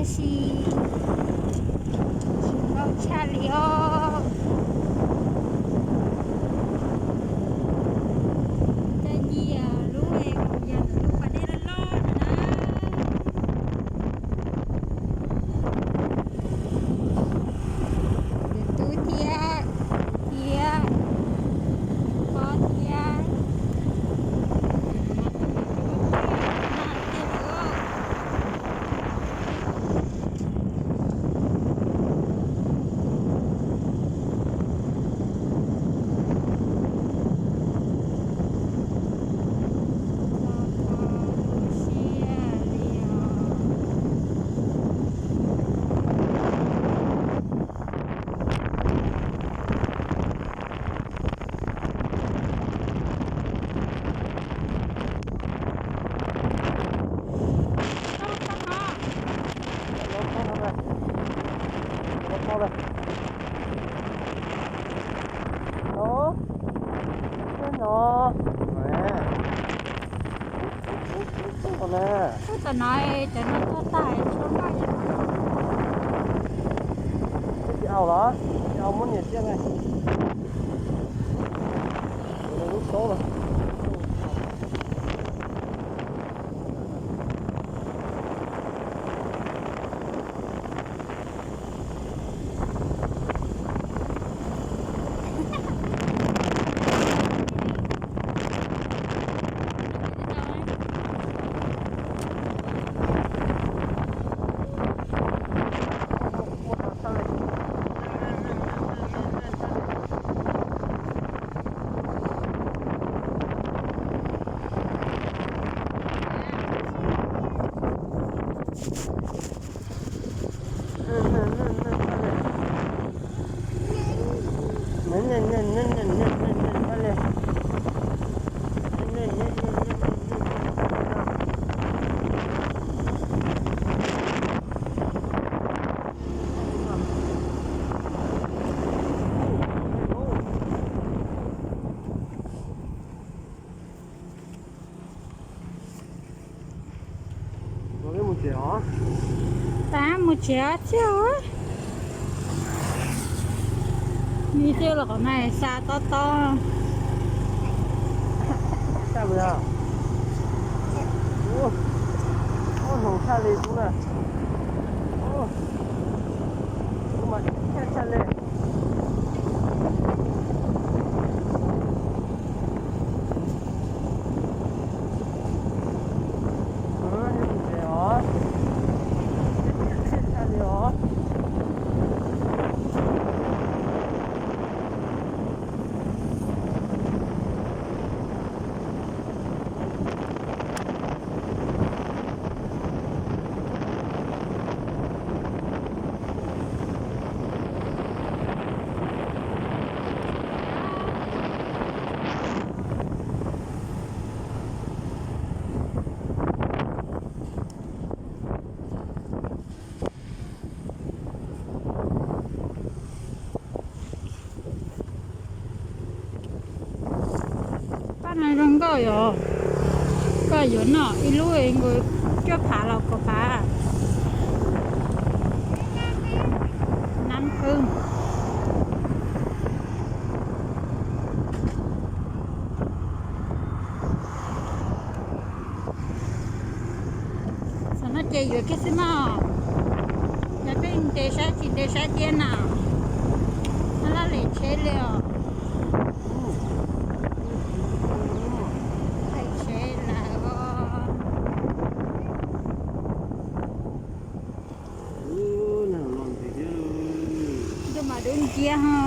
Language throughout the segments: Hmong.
Tab sis tsis nkauj tshaj li os. Cov nyias lub es mus yos ntawm lub pas dej loj loj no na. Tus tub thiab, thiab, pob thiab. Tam no cov no tuaj tag, tsis au los, tsis au muab niam tiaj na. Lub taub na. Tab mus tsev thiab. Nws twb los qhov no xa tob tob. Ub, hnoos tshaj li kuv na. Kuv mas tshaj tshaj li. Paj no zoo nkauj yom, koj yuav noj ib lub nkaus cuaj phav los kaum phav. Nab qwb. Xam no ces yuav kiag xwb mog. Yog peb ntes saib tsis ntes saib thiab na. Laj lem tsheb li os. Tsheb lawm os. Ntuj mas dub nciab ho.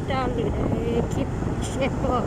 Rau lwm daim clip siab tuaj.